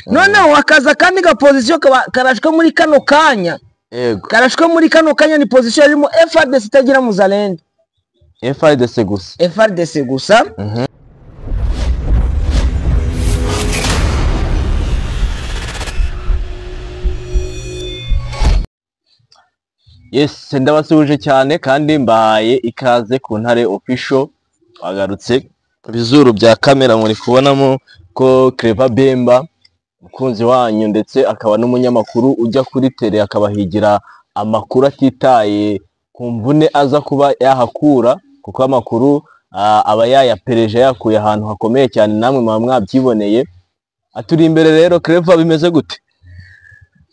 Noneho hakaza kandi ga position karashwe muri kano kanya. Yego. Karashwe muri kano kanya ni position irimo FARDC itagira Muzalendo. FARDC gusa. FARDC gusa. Yes, ndabasuhuje cyane kandi mbahaye ikaze ku Ntare Official. Bagarutse bizuru bya kamera muri kubonamo ko Clever Bemba umukunzi wanyu ndetse akaba n'umunyamakuru ujya kuri tele akabahigira amakuru atitaye ku mvune aza kuba yahakura, kuko amakuru aba yayapereje yakuye ahantu hakomeye cyane, namwe muba mwabyiboneye. Aturi imbere rero. Clever, bimeze gute?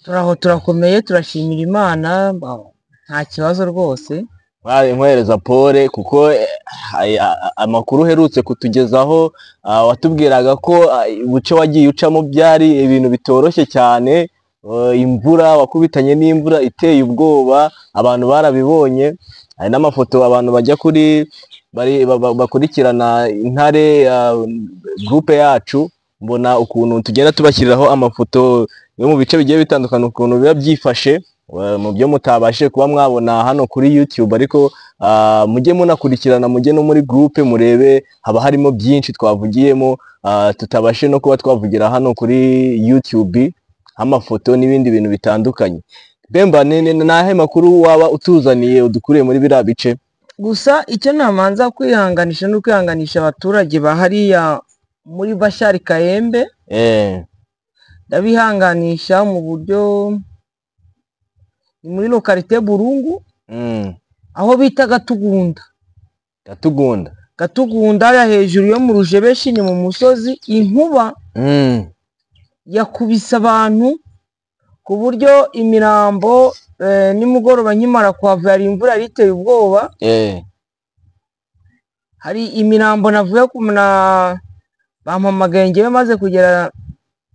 Turaho, turakomeye, turashimira Imana, nta kibazo rwose. Nkwereza pole kuko amakuru uherutse kutugezaho watubwiraga ko ubuce wagiye ucamo byari ibintu bitoroshye cyane, imvura wakubitanye n'imvura iteye ubwoba, abantu barabibonye. Hari n'amafoto abantu bajya kuri bakurikirana Intare groupe yacu, mbona ukuntu tugenda tubashyiriraho amafoto yo mu bice bigiye bitandukanye ukuntu biba byifashe mu byo mutabashije kuba mwabona hano kuri YouTube, ariko mujye munakurikirana, mujye no muri groupe murebe, haba harimo byinshi twavugiyemo tutabashe no kuba twavugira hano kuri YouTube, amafoto n'ibindi bintu bitandukanye. Bemba, nahe makuru waba utuzaniye udukuriye muri biriya bice? Gusa icyo namanza kwihanganisha no kwihanganisha abaturage bahariya muri Bashari Kayembe, ndabihanganisha mu buryo ni muri localité Burungu, aho bita Gatugunda. Gatugunda. Gatugunda ya hejuru yo mu Rujebeshi, ni mu musozi. Inkuba yakubise abantu ku buryo imirambo nimugoroba nkimara kuhava hari imvura yari iteye ubwoba. Hari imirambo navuye kumna bampamagaye ngewe maze kugera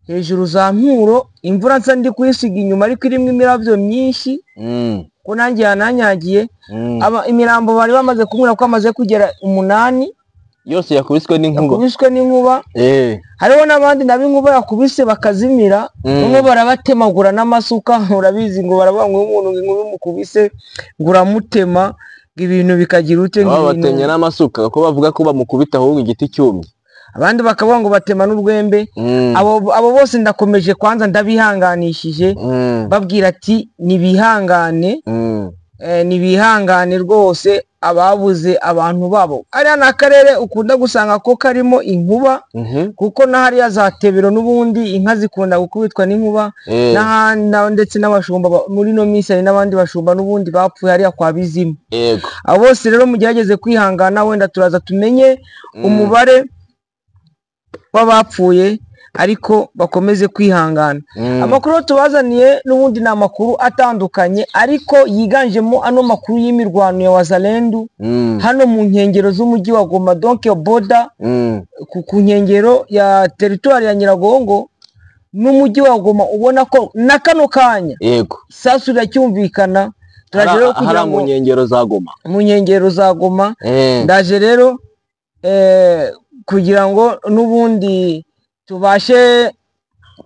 hejuru za Nturo, imvura nsa ndi kuyisiga inyuma ariko irimo imiravyo myinshi, ko nanjye yananyagiye. Imirambo bari bamaze kumwira ko amaze kugera 8 yose yakubiswe n'inkuba. Yakubiswe n'inkuba. Hariho n'abandi nabo inkuba yakubise bakazimira, bamwe barabatemagura n'amasuka, urabizi ngo baravuga ngo umuntu inkuba imukubise ngo uramutema, ibintu bikagira ute, ngo batemye n'amasuka ko bavuga ko bamukubita ahubwo igiti cyumye, abandi bakavuga ngo batema n'urwembe. Abo bose ndakomeje kwanza ndabihanganishije, babwira ati nibihangane, nibihangane rwose ababuze abantu babo. Ariya ni akarere ukunda gusanga ko karimo inkuba, kuko na hariya za Tebero n'ubundi inka zikunda gukubitwa n'inkuba, ndetse n'abashumba muri no minsi hari n'abandi bashumba n'ubundi bapfuye hariya kwa Bizimu. Abo bose rero mugerageze kwihangana, wenda turaza tumenye umubare w'abapfuye, ariko bakomeze kwihangana. Amakuru tubazaniye n'ubundi ni amakuru atandukanye, ariko yiganjemo ano makuru y'imirwano ya Wazalendo hano mu nkengero z'umujyi wa Goma, donc border ku nkengero ya territoire ya Nyiragongo n'umujyi wa Goma. Ubona ko na kano kanya yego isasu riracyumvikana. Turaje rero kugira ngo mu nkengero za Goma, mu nkengero za Goma ndaje rero kugira ngo n'ubundi tubashe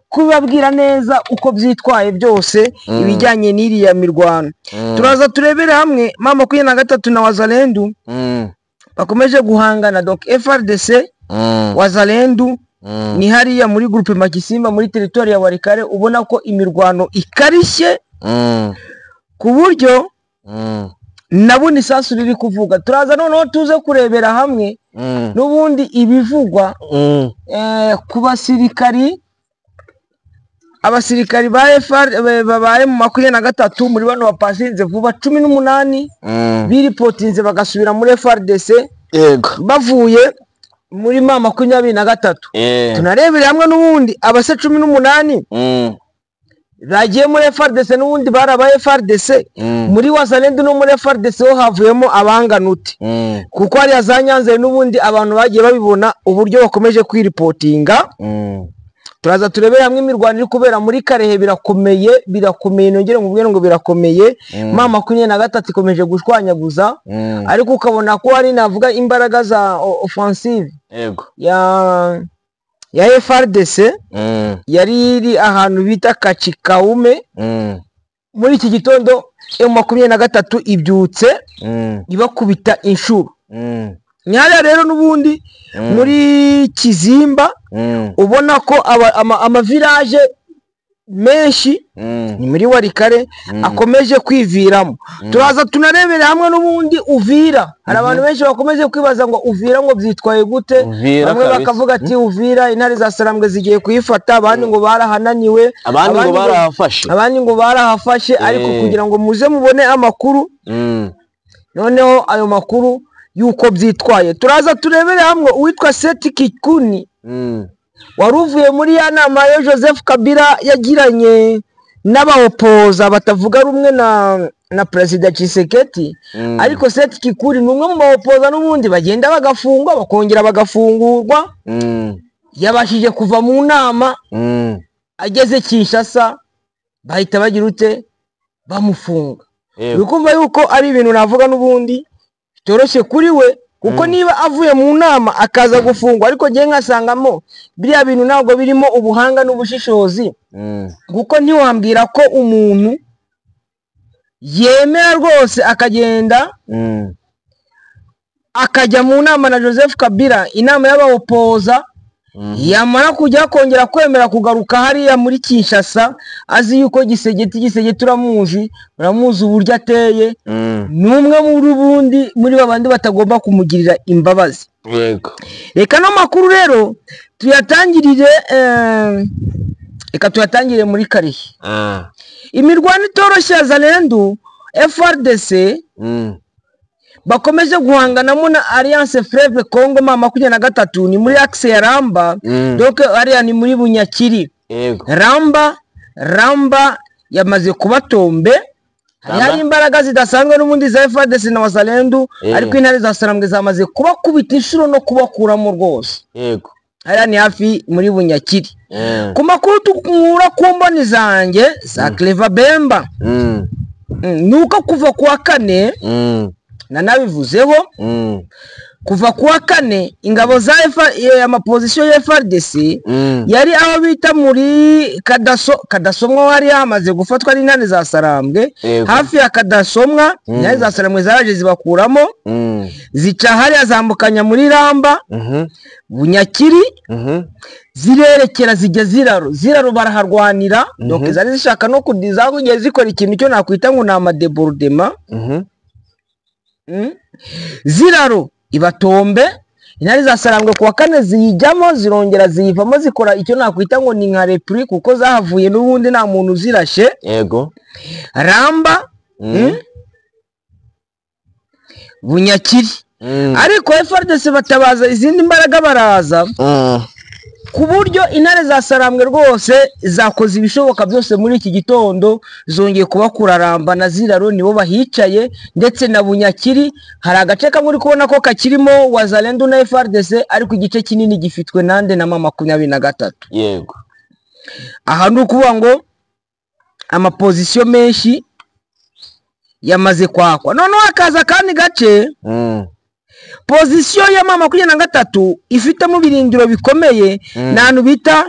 kubabwira neza uko byitwaye byose ibijyanye n'iriya mirwano. Turaza turebere hamwe mama 23 na Wazalendo bakomeje guhangana, donc FARDC Wazalendo ni hariya muri groupe Makisimba muri territoire ya Walikale. Ubona ko imirwano ikarishye ku buryo nabona isasu riri kuvuga. Turaza noneho tuze kurebera hamwe n'ubundi ibivugwa ku basirikari, abasirikari ba FARDC babaye mu 23 muri bano bapasinze vuba 18 biripotinze bagasubira muri FARDC bavuye muri ma 23. Tunarebera hamwe n'ubundi abase 18 bagiye muri FARDC n'ubundi barabaye FARDC muri Wazalendo no muri FARDC ho havuyemo abanganute, kuko hari za Nyanza n'ubundi abantu bagiye babibona uburyo bakomeje kwiripotinga. Turaza turebera hamwe imirwano iri kubera muri Karehe, birakomeye, birakomeye, nongere nkubwire ngo birakomeye. Ma 23 ikomeje gushwanyaguza, ariko ukabona ko hari navuga imbaraga za offensive ya ya FARDC yari iri ahantu bita Kachikaume. Muri iki gitondo M23 ibyutse ibakubita inshuro. Ni hariya rero n'ubundi muri Kizimba, ubona ko amavilage menshi ni muri Walikale akomeje kwiviramo. Turaza tunarebera hamwe n'ubundi Uvira. Hari abantu benshi bakomeje kwibaza ngo Uvira ngo byitwaye gute, bamwe bakavuga ati Uvira intare za Sarambwe zigiye kuyifata, abandi ngo barahananiwe, abandi ngo barahafashe, abandi ngo barahafashe. Ariko kugira ngo muze mubone amakuru, noneho ayo makuru yuko byitwaye, turaza turebere hamwe uwitwa Seth Kikuni wari uvuye muri ya nama ya Joseph Kabila yagiranye n'abaopoza batavuga rumwe na Perezida Tshisekedi. Ariko Seth Kikuni ni umwe mu baopoza n'ubundi bagenda bagafungwa bakongera bagafungurwa. Yabashije kuva mu nama ageze Kinshasa bahita bagira ute, bamufunga. Uri kumva yuko ari ibintu navuga n'ubundi bitoroshye kuri we, kuko niba avuye mu nama akaza gufungwa, ariko ngiye nkasangamo biriya bintu ntabwo birimo ubuhanga n'ubushishozi, kuko ntiwambwira ko umuntu yemera rwose akagenda akajya mu nama na Joseph Kabila, inama y'abaopoza, yamara kujya kongera kwemera kugaruka hariya muri Kinshasa azi yuko Gisegeti uramuzi, uramuzi uburyo ateye, ni umwe muri bundi muri babandi batagomba kumugirira imbabazi. Yego. Reka no makuru rero tuyatangirire, reka tuyatangirire muri Karihe. Imirwano itoroshye ya Zalendu FARDC bakomeje guhanganamo na Alliance Fleuve Congo M23, ni muri axe ya Ramba. Donc ariya ni muri Bunyakiri. Yego. Ramba yamaze kubatombe. Hari imbaraga zidasanzwe n'ubundi za FARDC na Wazalendu, ariko intare za Sarambwe zamaze kubakubita inshuro no kubakuramo rwose. Yego. Hariya ni hafi muri Bunyakiri. Ku makuru tukura ku mboni zanjye za Clever Bemba, nuko kuva kuwa kane, nanabivuzeho, kuva kuwa kane ingabo za amapozisiyo ya FARDC yari aho bita muri Kadasomwa, wari yamaze gufatwa n'intare za Sarambwe. Hafi ya Kadasomwa intare za Sarambwe zaraje zibakuramo, zica hariya zambukanya muri Ramba, Bunyakiri, zirerekera zijya Ziraro baraharwanira. Donc zari zishaka no kudiza kugiye zikora ikintu cyo nakwita ngo ni amadebordema. Ziraro ibatombe, intare za Sarambwe kuwa kane ziyijyamo zirongera ziyivamo zikora icyo nakwita ngo ni nka repri, kuko zahavuye n'ubundi nta muntu uzirashe. Yego. Ramba, Bunyakiri. Ariko FARDC batabaza izindi mbaraga baraza, ku buryo intare za Sarambwe rwose zakoze ibishoboka byose muri iki gitondo, zongeye kubakura Ramba na Ziraro, nibo bahicaye, ndetse na Bunyakiri. Hari agace kamwe uri kubona ko kakirimo Wazalendo na FARDC, ariko igice kinini gifitwe nande na M23. Yego. Aha ni ukuvuga ngo amapozisiyo menshi yamaze kwakwa. Noneho hakaza kandi gace, pozisiyo ya M23 ifitemo ibirindiro bikomeye, ni ahantu bita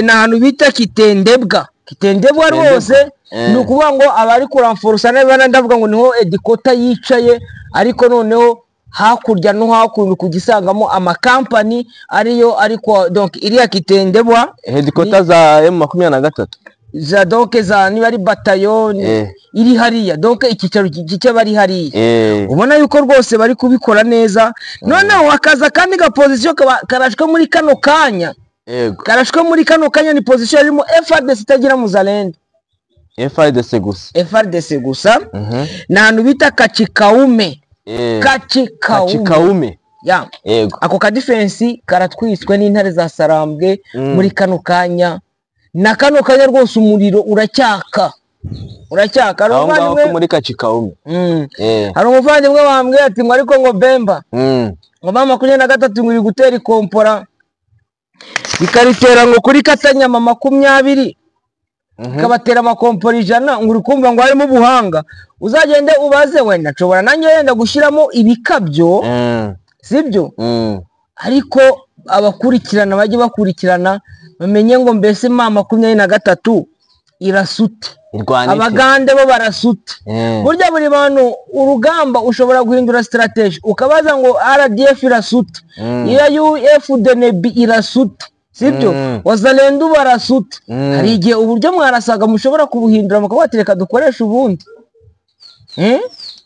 ni ahantu bita Kitendebwa. Kitendebwa rwose ni ukuvuga ngo abari kuramforusa neza, ndavuga ngo niho edikota yicaye, ariko noneho hakurya no hakuno kugisangamo amakampani ariyo, ariko donc iriya Kitendebwa hedikota za M23 za donc za niba ari batayo iri hariya, donc icyicaro cy'abari hariya, ubona yuko rwose bari kubikora neza. Noneho hakaza kandi ga position karashwe muri kano kanya. Yego. Karashwe muri kano kanya ni position irimo FARDC itagira Muzalendo. FARDC gusa. FARDC gusa. Ni ahantu bita Kachikaume. Kachikaume. Ya. Yego. Ako ka defense karatwiswe n'intare za Sarambwe muri kano kanya. Na kano kanya rwose umuriro uracyaka. Uracyaka. Aho ngaho muri Kachikaume. Hari umuvandimwe wambwiye ati ngo ariko ngo Bemba. Ngo M23 ngo iri gutera ikompora. Ikaritera ngo kuri Katanyama 20. Ikabatera amakompora 100, ngo uri kumva ngo harimo ubuhanga. Uzagende ubaze wenda nshobora nanjye yenda gushyiramo ibikabyo. Sibyo? Ariko abakurikirana bajye bakurikirana bamenye ngo mbese M23 irasute, abagande bo barasute. Burya buri bantu urugamba ushobora guhindura strategy ukabaza ngo RDF irasute, iya UFDNB irasute, sibyo? Wazalendo barasute. Hari igihe uburyo mwarasaga mushobora kubuhindura mukabatereka dukoresha ubundi.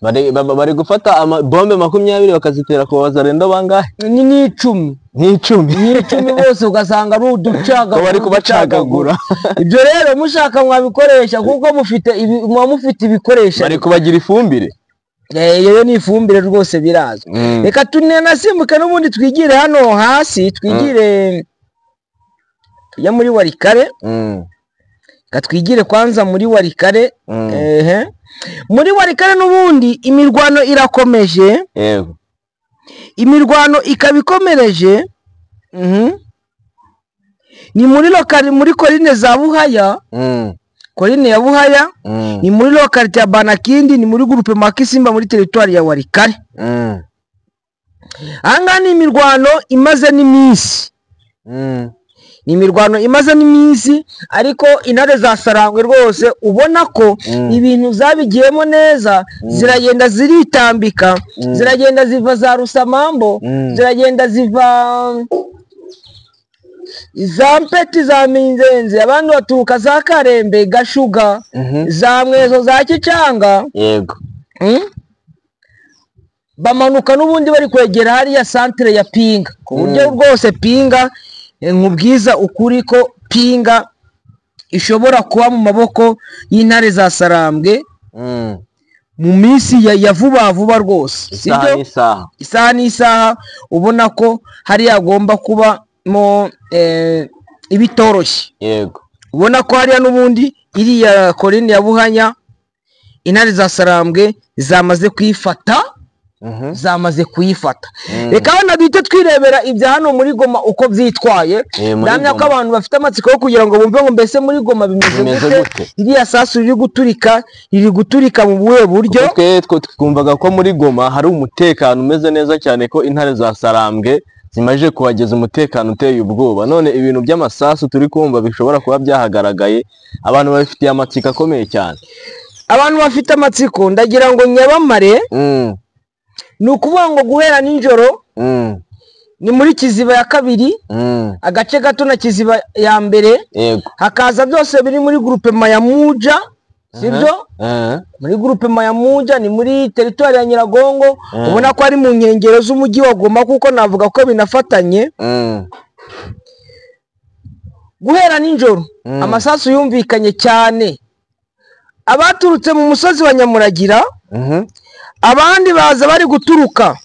Bari gufata bombe 20 bakazitera ku Wazalendo bangahe? Ni 10. Ni 10 bose ugasanga ari uducaga bari kubacagagura. Ibyo rero mushaka mwabikoresha kuko mufite mufite ibikoresho. Bari kubagira ifumbire. Iyo ni ifumbire rwose birazwi. Reka tunenasimbuke n'ubundi twigire hano hasi, twigire tujya muri Walikale. Katwigire kwanza muri Walikale. Muri Walikale n'ubundi imirwano irakomeje. Yego. Imirwano ikabikomereje. Ni muri lokali muri koline za Buhaya. Koline ya Buhaya. Ni muri lokalite ya Banakindi, ni muri groupe Makisimba muri territoire ya Walikale. Anga ni imirwano imaze n'iminsi. Ni imirwano imaze n'iminsi, ariko intare za Sarangwe rwose ubona ko ibintu zabigiyemo neza, ziragenda ziritambika, ziragenda ziva za Rusamambo, ziragenda ziva za Mpeti za Minzenze, abandi baturuka za Karembe, Gashuga, za Mwezo, za Kicanga. Yego. Bamanuka n'ubundi bari kwegera hariya centre ya Pinga, ku buryo rwose Pinga nkubwiza ukuri ko Pinga ishobora kuba mu maboko y'intare za Sarambwe mu minsi ya vuba vuba rwose, sibyo? Isaha n'isaha ubona ko hari agomba kuba mo ibitoroshye. Yego. Ubona ko hariya n'ubundi iriya koline ya Buhanya intare za Sarambwe zamaze kuyifata. Zamaze kuyifata. Reka hano duhite twirebera ibya hano muri Goma uko byitwaye. Ndamya ko abantu bafite amatsiko yo kugira ngo bumve ngo mbese muri Goma bimeze gute, iriya sasu riri guturika, riri guturika mu buhe buryo? Twe twumvaga ko muri Goma hari umutekano umeze neza cyane, ko intare za Sarambwe zimaje kuhageza umutekano uteye ubwoba. None ibintu by'amasasu turi kumva bishobora kuba byahagaragaye, abantu babifitiye amatsiko akomeye cyane. Abantu bafite amatsiko ndagira ngo nyabamare. Ni ukuvuga ngo guhera nijoro ni muri Kiziba ya kabiri, agace gato na Kiziba ya mbere, hakaza byose biri muri groupe Mayamuja, sibyo? Muri groupe Mayamuja ni muri territoire ya Nyiragongo, ubona ko ari mu nkengero z'umujyi wa Goma, kuko navuga ko binafatanye. Guhera nijoro amasasu yumvikanye cyane, abaturutse mu musozi wa Nyamuragira, abandi baza bari guturuka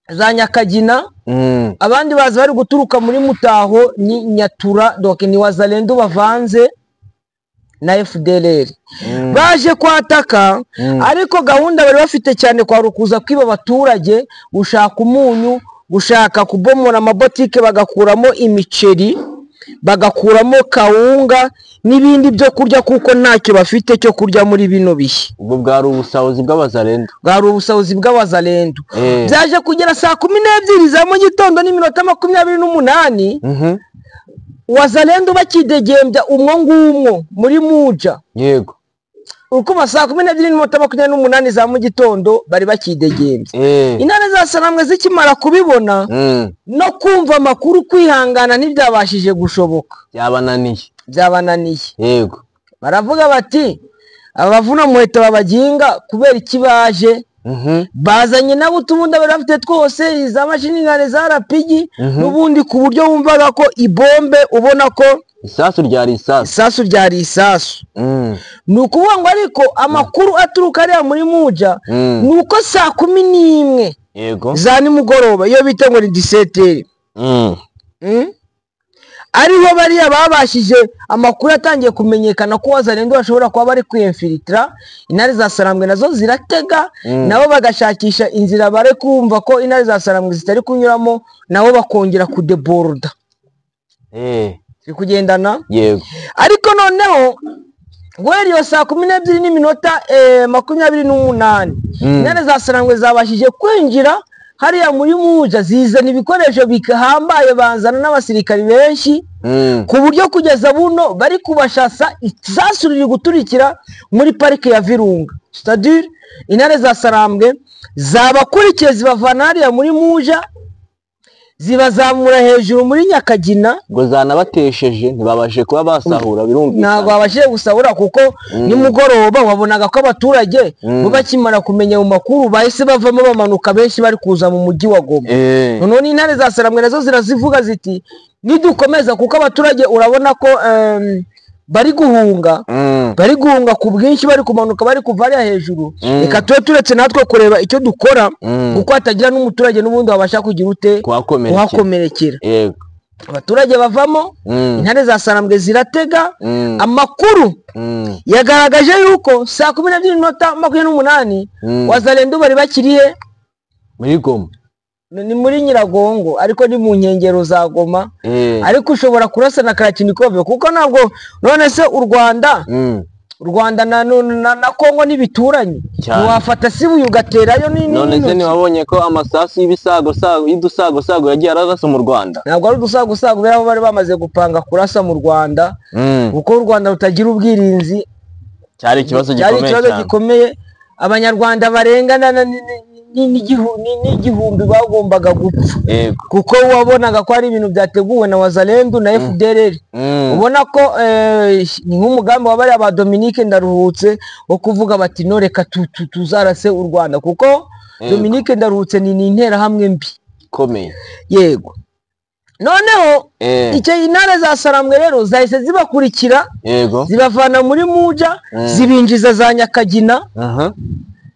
za Nyakagina, abandi baza bari guturuka muri Mutaho ni Nyatura, donc ni Wazalendo bavanze na FDLR. Baje kwataka, ariko gahunda bari bafite cyane kwa rukuza kwiba abaturage, gushaka umunyu, gushaka kubomora amabotike bagakuramo imiceri, bagakuramo kawunga n'ibindi byo kurya, kuko ntacyo bafite cyo kurya muri bino bihe. Ubwo bwari ubusahuzi bw'abazalendo. Bwari ubusahuzi bw'abazalendo. Byaje kugera saa 12 za mu gitondo n'iminota 28, Wazalendo bakidegembya umwo ngumwo muri Muja. Yego. Uko saa 12:28 za mu gitondo bari bakidegembya. Intare za Sarambwe zikimara kubibona no kumva amakuru, kwihangana ntibyabashije gushoboka. Byabananiye. Yego. Baravuga bati abavuna muheto babaginga kubera ikibaje, bazanye nabo utubunda bari bafite twose, za mashini ngane za rapigi, n'ubundi ku buryo wumvaga ko ibombe ubona ko isasu ryari isasu. Isasu ryari isasu. Ni ukuvuga ngo ariko amakuru aturuka ariya muri Muja ni uko saa 11 yego za nimugoroba, iyo bita ngo ni 17h, ariho bariya babashije, amakuru atangiye kumenyekana ko Wazalendo bashobora kuba bari kwiyemfilitra. Intare za Sarambwe nazo ziratega, nabo bagashakisha inzira bare kumva ko intare za Sarambwe zitari kunyuramo, nabo bakongera kudeborda. Turi kugendana. Yego. Ariko noneho guhera iyo saa 12:28, intare za Sarambwe zabashije kwinjira hariya muri Muja zizana ibikoresho bihambaye, banzana n'abasirikari benshi ku buryo kugeza buno bari kubashasa isasu riri guturikira muri parike ya Virunga. C'est-à-dire intare za Sarambwe zabakurikiye zibavana hariya muri Muja zibazamura hejuru muri Nyakagina, ngo zanabatesheje ntibabashe kuba basahura. Birumvikana ntabwo babashije gusahura kuko nimugoroba wabonaga ko abaturage bo bakimara kumenya mu makuru bahise bavamo bamanuka, benshi bari kuza mu mujyi wa Goma. Noneho n'intare za Sarambwe nazo zirazivuga ziti nidukomeza, kuko abaturage urabona ko bari guhunga, bari guhunga ku bwinshi, bari kumanuka, bari kuva hariya hejuru, reka tube turetse natwe kureba icyo dukora, kuko hatagira n'umuturage n'ubundi wabasha kugira ute kuhakomerekera. Abaturage bavamo, intare za Sarambwe ziratega. Amakuru yagaragaje yuko saa 12:28 Wazalendo bari bakiriye muri Goma, ni muri Nyiragongo ariko ni mu nkengero za Goma, ariko ushobora kurasa na Kalachnikov kuko ntabwo none se u Rwanda u Rwanda na Kongo nibituranye, wafata sibuye ugaterayo. Ni none se ntiwabonye ko amasasu y'ibisago sago y'udusago sago yagiye ararasa mu Rwanda? Ntabwo ari udusago sago, bera bari bamaze gupanga kurasa mu Rwanda, kuko u Rwanda rutagira ubwirinzi. Cyari ikibazo gikomeye, cyari ikibazo gikomeye. Abanyarwanda barengana n'igihumbi bagombaga gupfa, kuko wabonaga ko ari ibintu byateguwe na Wazalendo na FDLR. Ubona ko ni nk'umugambi wa bariya ba Dominique Ndaruhutse wo kuvuga bati no reka tuzarase u Rwanda, kuko Dominique Ndaruhutse ni interahamwe mbi ikomeye. Yego, noneho icyo intare za Sarambwe rero zahise zibakurikira, zibavana muri Muja, zibinjiza za Nyakagina,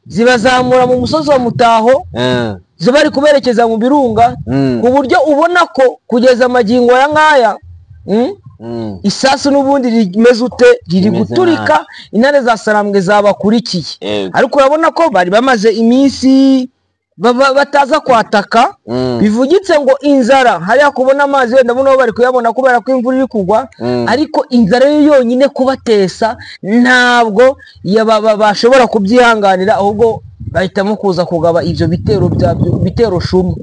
zibazamura mu musozi wa Mutaho, zibari kuberekeza mu birunga, ku buryo ubona ko kugeza amagingo ya nkaya isasu n'ubundi rimeze ute, riri guturika. Intare za Sarambwe zabakurikiye, ariko urabona ko bari bamaze iminsi bataza kwataka, bivugitse ngo inzara hariya kubona amazi wenda buno bari kuyabona kubera ko imvura iri kugwa, ariko inzara yo yonyine kubatesa ntabwo bashobora kubyihanganira, ahubwo bahitamo kuza kugaba ibyo bitero bya bitero shumu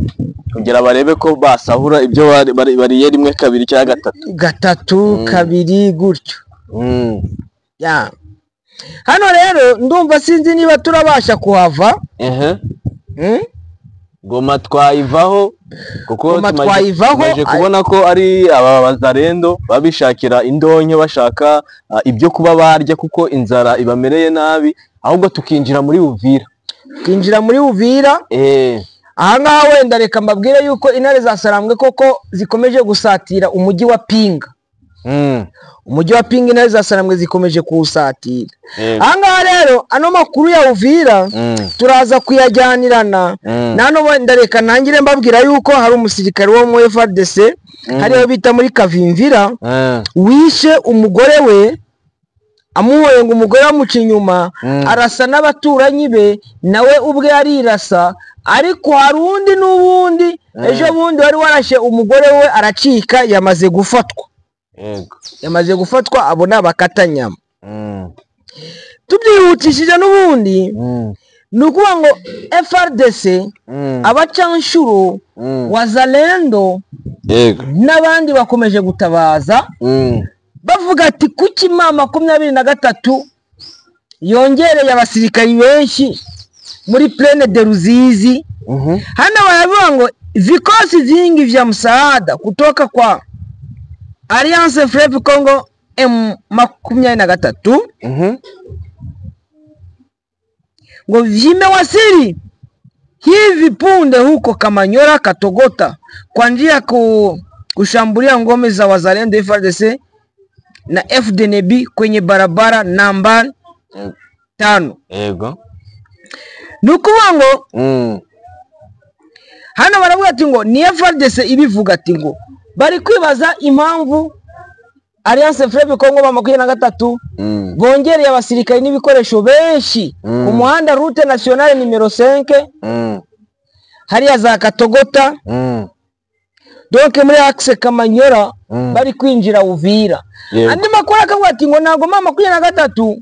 kugira barebe ko basahura ibyo bariye rimwe kabiri cyangwa gatatu kabiri gutyo. Hano rero ndumva sinzi niba turabasha kuhava. Goma twayivaho, kuko tumaze kubona ko ari aba Wazalendo babishakira indonke, bashaka ibyo kuba barya kuko inzara ibamereye nabi, ahubwo tukinjira muri Uvira. Tukinjira muri Uvira. Aha ngaha wenda reka mbabwire yuko intare za Sarambwe koko zikomeje gusatira umujyi wa Pinga. Umujyi wa Pinga intare za Sarambwe zikomeje kuwusatira. Aha ngaha rero ano makuru ya Uvira turaza kuyajyanirana. Nano wenda reka ntangire mbabwira yuko hari umusirikare wo mu FARDC hariyo bita muri Kavimvira wishe umugore we, amuhoye ngo umugore amuca inyuma, arasa n'abaturanyi be, nawe ubwe arirasa. Ariko hari undi n'ubundi ejo bundi wari warashe umugore we aracika, yamaze gufatwa. Yamaze gufatwa, abo ni abakatanyama. Tubyihutishije n'ubundi ni ukuvuga ngo FARDC, abacanshuro, Wazalendo n'abandi bakomeje gutabaza bavuga ati kuki ma 23 yongereye abasirikari benshi muri Plaine de Ruzizi. Hano baravuga ngo vikosi vingi vya msaada kutoka kwa Alliance Fleuve Congo M23 ngo vimewasili hivi punde huko Kamanyola, Katogota kwa njia kushambulia ngome za Wazalendo FARDC na FDNB kwenye barabara namba 5. Yego. Nukuvuga ngo hano baravuga ati ngo ni FARDC ibivuga ati ngo bari kwibaza impamvu Alliance Fleuve Congo ba 23 bongereye abasirikari n'ibikoresho benshi ku muhanda route nationale numero 5 hariya za Katogota, donc muri axe Kamanyola bari kwinjira Uvira. Andi makuru akavuga ati ngo ntabwo ma 23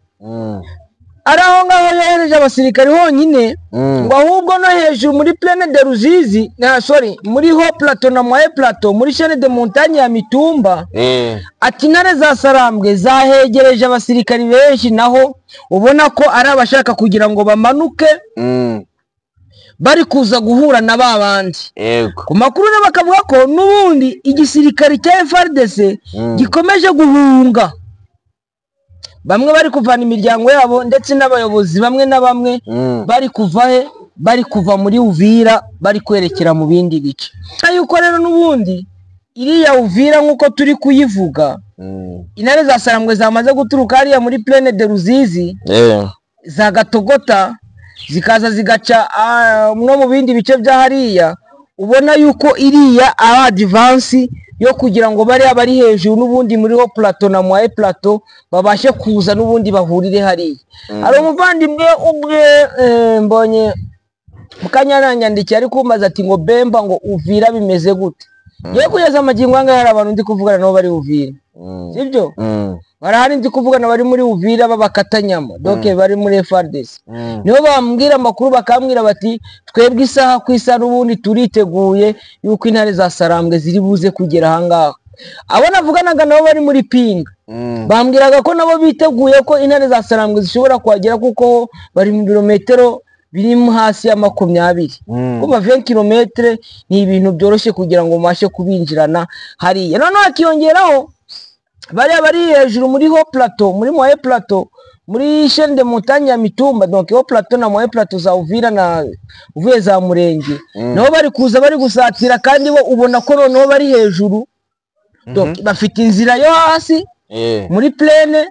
ari aho ngaho yohereje abasirikari honyine, ngo ahubwo no hejuru muri Plaine de Ruzizi, na sorry, muri Haut Plateau na Moyen Plateau, muri chaîne de montagne ya Mitumba, ati intare za Sarambwe zahegereje abasirikari benshi, naho ubona ko ari abashaka kugira ngo bamanuke bari kuza guhura na ba bandi. Ku makuru rero bakavuga ko n'ubundi igisirikari cya FARDC gikomeje guhunga, bamwe bari kuvana imiryango yabo ndetse n'abayobozi bamwe na bamwe bari kuva he, bari kuva muri Uvira bari kwerekera mu bindi bice. Yuko rero n'ubundi iriya Uvira nk'uko turi kuyivuga, intare za Sarambwe zamaze guturuka hariya muri Plaine de Ruzizi za Gatogota, zikaza zigaca no mu bindi bice bya hariya, ubona yuko iriya ari advance yo kugira ngo bariya bari hejuru n'ubundi muri Haut Plateau na Moyen Plateau babashe kuza n'ubundi bahurire hariya. Hari umuvandimwe umwe mbonye mukanya yanyandikiye ari kumbaza ati ngo Bemba ngo Uvira bimeze gute? Ngiye kugeza amagingo anga hari abantu ndi kuvugana nabo bari Uvira, sibyo? Barahari ndi kuvugana bari muri Uvira babakatanyama, donc bari muri FARDC. Nibo bambwira amakuru bakambwira bati twebwe isaha ku isaha n'ubundi turiteguye yuko intare za Sarambwe ziri buze kugera aha ngaha. Abo navuganaga nabo bari muri Pinga bambwiraga ko nabo biteguye ko intare za Sarambwe zishobora kuhagera, kuko bari mu birometero biri hasi ya 20. Kuba 20 km ni ibintu byoroshye kugira ngo mubashe kubinjirana hariya. Noneho hakiyongeraho bariya bari hejuru muri Haut Plateau, muri Moyen Plateau, muri chaîne de montagne ya Mitumba, donc Haut Plateau na Moyen Plateau za Uvira na uvuye za Murenge, nabo bari kuza bari gusatira, kandi bo ubona ko noneho bari hejuru, donc bafite inzira yo hasi muri plaine,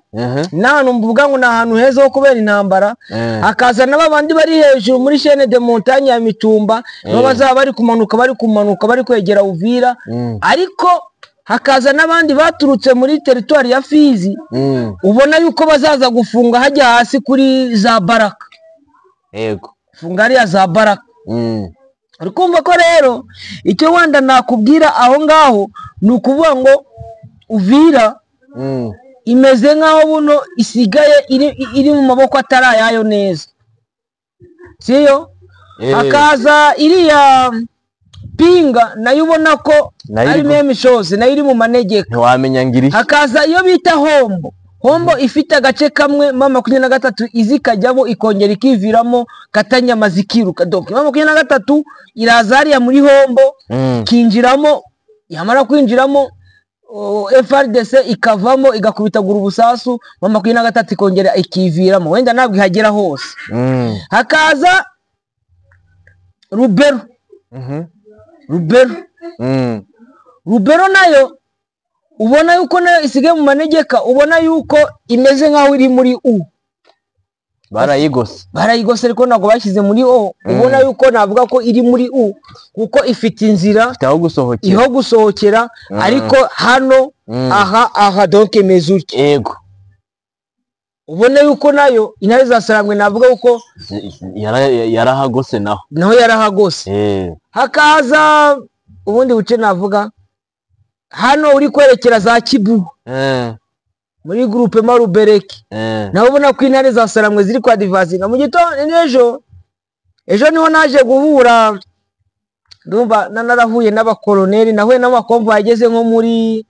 n'ahantu mvuga ngo ni ahantu heza ho kubera intambara, hakaza n'abandi bari hejuru muri chaîne de montagne ya Mitumba, nabo bazaba bari kumanuka bari kumanuka bari kwegera Uvira, ariko hakaza n'abandi baturutse muri teritwari ya Fizi, ubona yuko bazaza gufunga hajya hasi kuri za Baraka. Yego, funga hariya za Baraka. Uri kumva ko rero icyo wenda nakubwira aho ngaho ni ukuvuga ngo Uvira imeze nk'aho buno isigaye iri mu maboko atari ayayo neza, siyo? Hakaza iriya Pinga nayo ubona ko ari meme chose, nayo iri mu manegeka, ntiwamenya ngiri. Hakaza iyo bita Hombo. Hombo ifite agace kamwe mama 23 izikajyamo ikongera ikiviramo katanyama zikiruka. Donc mama 23 iraza hariya muri Hombo kinjiramo, yamara kwinjiramo FARDC ikavamo igakubitagura ubusasu, mama 23 ikongera ikiviramo, wenda ntabwo ihagera hose. Hakaza Rubero. Rubero. Rubero nayo ubona yuko nayo isigaye mu manegeka, ubona yuko imeze nkaho iri muri U. Barayigose. Barayigose ariko ntabwo bashyize muri O. Ubona yuko navuga ko iri muri U kuko ifite inzira aho gusohokera. Iho gusohokera, ariko hano aha aha donc imeze utya. Yego. Ubona yuko nayo intare za Sarambwe navuga uko yarahagose naho. Naho yarahagose. Hakaza ubundi buce navuga hano uri kwerekera za Kibu muri groupe Marubereki, naho ubona ko intare za Sarambwe ziri kwa divasinga. Mu gitondo ejo niho naje guhura, ndumva narahuye n'abakoloneli, nahuye n'amakomva yageze nko muri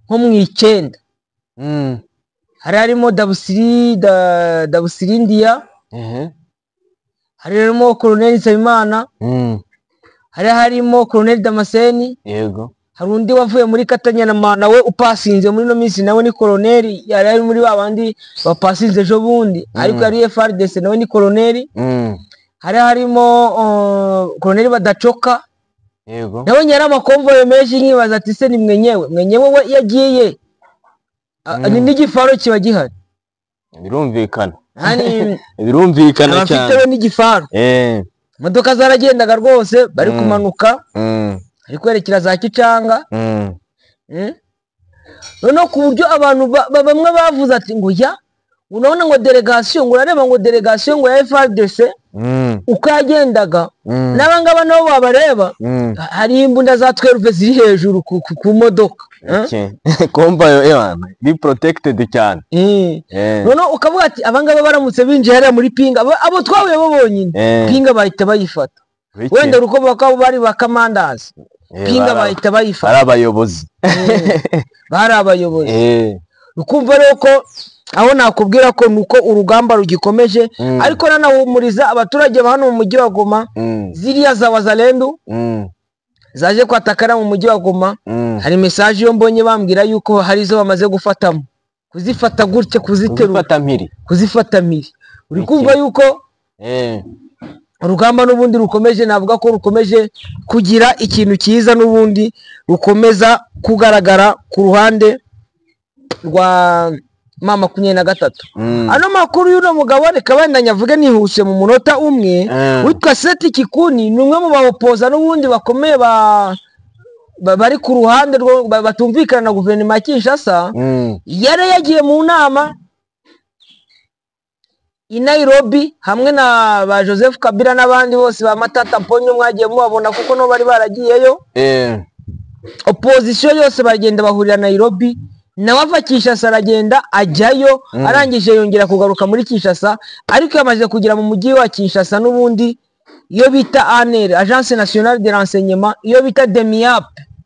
nko mu 9. Hari harimo Dabusirindiya, hari harimo Koloneli Nsabimana, hari harimo Koloneli Damascene. Yego. Hari undi wavuye muri Katanyana nawe upasinze muri no minsi, nawe ni koloneli, yari ari muri babandi bapasinze ejo bundi, ariko yari FARDC nawe ni koloneli. Hari harimo koloneli Badacoka. Yego. Nawe nyara amakomvoye menshi, nkibaza ati se ni mwenyewe mwenyewe we yagiye ni n'igifaro kiba gihari. Birumvikana. Hani birumvikana cyane. Abafite we n'igifaro. Imodoka zaragendaga rwose bari kumanuka. Ari kwerekera za Kicanga. Noneho ku buryo abantu bamwe bavuze ati ngo ya Urabona ngo delegation, ngo urareba ngo delegation ngo ya FARDC uko yagendaga, n'abangaba nabo babareba, hari imbunda za 12 ziri hejuru ku modoka. Komba ewana ni protected cyane. Noneho ukavuga ati abangaba baramutse binjiye hariya muri Pinga, abo twahuye bo bonyine, Pinga bahita bayifata. Wenda uruko bakaba bari ba commanders, Pinga bahita bayifata. Ari abayobozi. Bari abayobozi. Ukumva rero ko aho nakubwira ko nuko urugamba rugikomeje, ariko nanahumuriza abaturage ba hano mu mujyi wa Goma, ziriya za Wazalendo zaje kwatakara mu mujyi wa Goma, hari message yo mbonye bambwira yuko hari izo bamaze gufatamo, kuzifata gutya, kuziterura, kuzifata mpiri. Uri kumva yuko urugamba n'ubundi rukomeje, navuga ko rukomeje kugira ikintu cyiza n'ubundi rukomeza kugaragara ku ruhande rwa M23. Ano makuru y'uno mugabo reka wenda nyavuge nihuse mu munota umwe, witwa Seti Kikuni, ni umwe mu baopoza n'ubundi bakomeye bari ku ruhande batumvikana na guverinoma ya Kinshasa. Yari yagiye mu nama i Nairobi hamwe na ba Joseph Kabila n'abandi bose ba Matata Ponyo mwagiye mubabona kuko no bari baragiyeyo. Opposition yose bagenda bahurira Nairobi, nawe ava Kinshasa aragenda ajyayo, arangije yongera kugaruka muri Kinshasa, ariko yamaze kugera mu mujyi wa Kinshasa n'ubundi iyo bita ANR, Agence Nationale de Renseignement, iyo bita DEMIAP,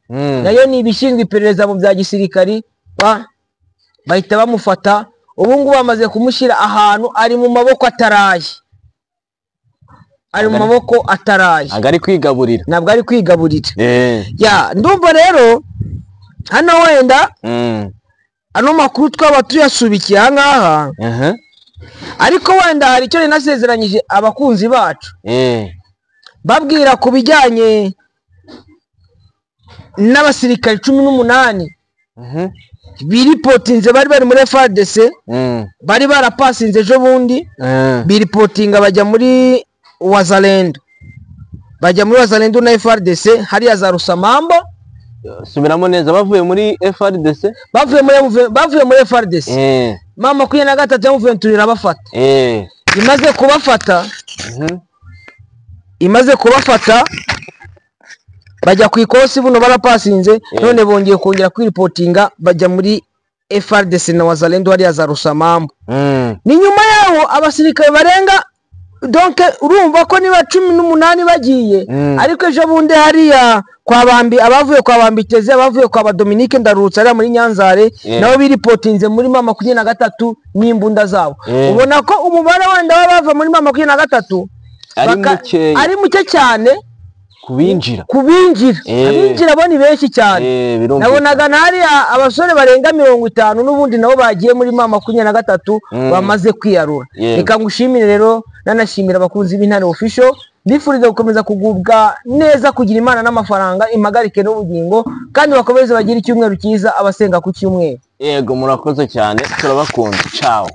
nayo ni ibishinzwe iperereza mu bya gisirikari, bahita bamufata. Ubu ngubu bamaze kumushyira ahantu ari mu maboko ataraye, ari mu maboko ataraye, ntabwo ari kwigaburira, ntabwo ari kwigaburira. Ya ndumva rero hano wenda ano makuru twaba tuyasubikiye aha ngaha, ariko wenda hari icyo nasezeranyije abakunzi bacu, babwira ku bijyanye n'abasirikare 18 biripotinze bari muri FARDC, bari barapasinze ejo bundi, biripotinga bajya muri Wazalendo, bajya muri Wazalendo na FARDC hariya za Rusamambo. Subiramo neza, bavuye muri FARDC, bavuye muri FARDC, M23 ya M23 irabafata. Imaze kubafata bajya ku ikosi buno barapasinze, none bongeye kongera kwiripotinga bajya muri FARDC na Wazalendo hariya za Rusamambo. Ni nyuma yaho abasirikare barenga, donc urumva ko niba 18 bagiye, ariko ejo bundi hariya kwa Bambi, abavuye kwa Bambi Teze, abavuye kwa ba Dominique Ndarutsa ari muri Nyanzare, nabo biripotinze muri M23 n'imbunda zabo. Ubona ko umubare wenda w'abava muri M23 ari muke cyane kubinjira, abinjira bo ni benshi cyane. Nabonaga hariya abasore barenga 50 n'ubundi nabo bagiye muri M23 bamaze kwiyarura. Reka ngushimire rero, nanashimira abakunzi b'Intare Official, ndifuriza gukomeza kugubwa neza, kugira Imana n'amafaranga, impagarike n'ubugingo, kandi bakomeze bagire icyumweru cyiza abasenga ku cyumweru. Yego, murakoze cyane, turabakunda. Ciao.